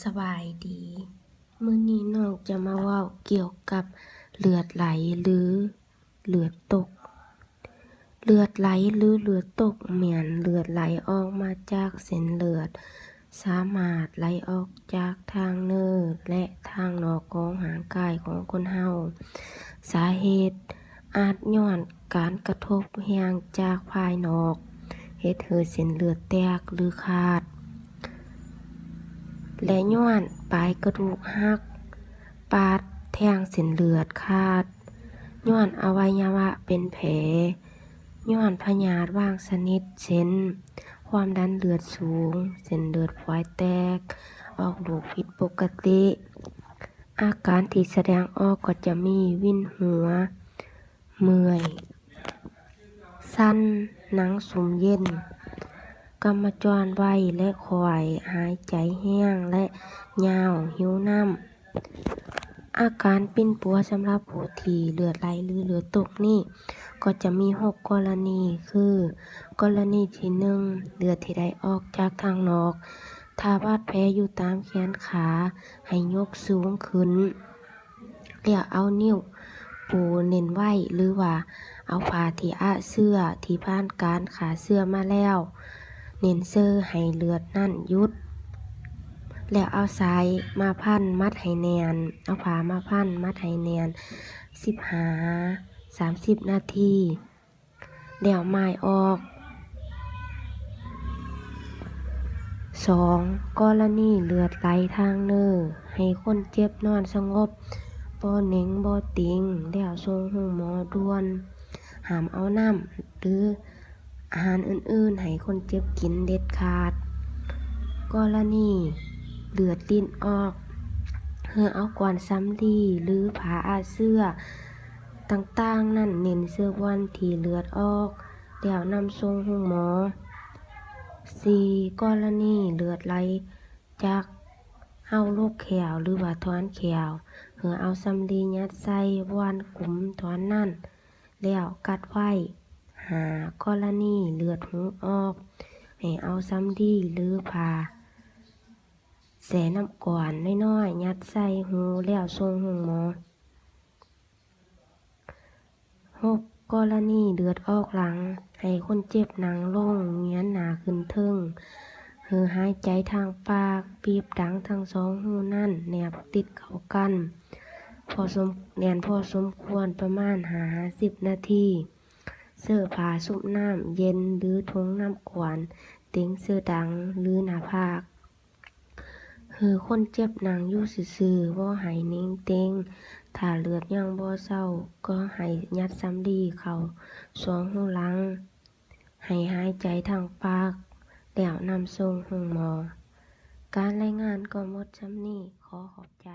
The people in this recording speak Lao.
ສະບາຍດີ ມື້ນີ້ນ້ອງຈະມາເວົ້າກ່ຽວກັບເລືອດໄຫຼ ຫຼື ເລືອດຕົກ. ເລືອດໄຫຼ ຫຼື ເລືອດຕົກ ແມ່ນເລືອດໄຫຼອອກມາຈາກເສັ້ນເລືອດ ສາມາດໄຫຼອອກຈາກທາງເນີ ແລະ ທາງນອກຂອງຮ່າງກາຍຂອງຄົນເຮົາ. ສາເຫດອາດຍ້ອນການກະທົບແຮງຈາກພາຍນອກ ເຮັດໃຫ້ເສັ້ນເລືອດແຕກ ຫຼື ຂາດ ແລະ ຍ້ອນປາຍກະດູກຫັກ ປາດແທງເສັ້ນເລືອດຂາດ, ຍ້ອນອະໄວຍະວະເປັນແຜ, ຍ້ອນພະຍາດບາງຊະນິດ ເຊັ່ນ ຄວາມດັນເລືອດສູງ, ເສັ້ນເລືອດຝອຍແຕກ, ອອກລູກຜິດປົກກະຕິ. ອາການທີ່ສະແດງອອກກໍຈະມີ ວິນຫົວ, ເມື່ອຍ, ສັ່ນ, ໜັງຊຸ່ມເຢັນ, ກຳມະຈອນໄວ ແລະ ຂ້ອຍ, ຫາຍໃຈແຮງ ແລະ ຍາວ, ຫິວນ້ຳ. ອາການປິ່ນປົວສຳລັບຜູ້ທີ່ເລືອດໄຫຼ ຫຼື ເລືອດຕົກນີ້ ກໍຈະມີຫົກກໍລະນີ ຄື ກໍລະນີທີໜຶ່ງ ເລືອດທີ່ໄຫຼອອກຈາກທາງນອກ ຖ້າບາດແຜຢູ່ຕາມແຂນຂາ ໃຫ້ຍົກສູງຂຶ້ນ ແລ້ວເອົານິ້ວປູເໜັ້ນໄວ້ ຫຼືວ່າເອົາຜ້າທີ່ອະເຊື້ອທີ່ຜ່ານການຂ້າເຊື້ອມາແລ້ວ ເໜັ້ນເຊີໃຫ້ເລືອດນັ້ນຢຸດ ແລ້ວເອົາສາຍມາພັນມັດໃຫ້ແໜ້ນ, ເອົາຜ້າມາພັນມັດໃຫ້ແໜ້ນ ສິບຫ້າ ສາມສິບນາທີ ແລ້ວໝາຍອອກ. ສອງ ກໍລະນີເລືອດໄຫຼທາງເນີ ໃຫ້ຄົນເຈັບນອນສະຫງົບ, ບໍ່ເໜັງບໍ່ຕິງ, ແລ້ວສົ່ງໂຮງໝໍດ່ວນ. ຫ້າມເອົານ້ຳ ຫຼື ອາຫານອື່ນໆໃຫ້ຄົນເຈັບກິນເດັດຂາດ. ກໍລະນີເລືອດລິ້ນອອກ ເຮົາເອົາກ້ອນສຳລີ ຫຼື ຜ້າອະເຊື້ອຕ່າງໆນັ້ນ ເໜັ້ນເຊີບ່ອນທີ່ເລືອດອອກ ແລ້ວນຳສົ່ງໂຮງໝໍ. ສີ່ ກໍລະນີເລືອດໄຫຼຈາກເຮົາຫຼົກແຂ້ວ ຫຼືວ່າຖອນແຂ້ວ ເຮົາເອົາສຳລີຍັດໃສ່ບ່ອນກຸມຖອນນັ້ນ ແລ້ວກັດໄວ້. ຫ້າ ກໍລະນີເລືອດຫູອອກ ໃຫ້ເອົາສຳລີ ຫຼື ຜ້າແຊ່ນ້ຳກ້ອນນ້ອຍໆ ຍັດໃສ່ຫູ ແລ້ວສົ່ງໂຮງໝໍ. ຫົກ ກໍລະນີເລືອດອອກຫຼັງ ໃຫ້ຄົນເຈັບນັ່ງລົງ ງຽນໜ້າຂຶ້ນເທິງ ເຮົາຫາຍໃຈທາງປາກ ປີບດັງທັງສອງຮູນັ້ນແນບຕິດເຂົ້າກັນ ພໍສົມ ແໜ້ນພໍສົມຄວນ ປະມານຫ້າຫາສິບນາທີ. ເສີຜ້າຊຸບນ້ຳເຢັນ ຫຼື ຖົງນ້ຳກ້ອນ ເຕັງເສີດັງ ຫຼື ໜ້າຜາກ. ເຮົາຄົນເຈັບນັ່ງຢູ່ຊື່ໆ ບໍ່ໃຫ້ເໜັງເຕັງ. ຖ້າເລືອດຍັງບໍ່ເຊົາ ກໍໃຫ້ຍັດສຳລີເຂົ້າຊ່ອງຮູຫຼັງ. ໃຫ້ຫາຍໃຈທາງປາກ ແລ້ວນຳສົ່ງໂຮງໝໍ. ການລາຍງານກໍໝົດສ່ຳນີ້. ຂໍຂອບໃຈ.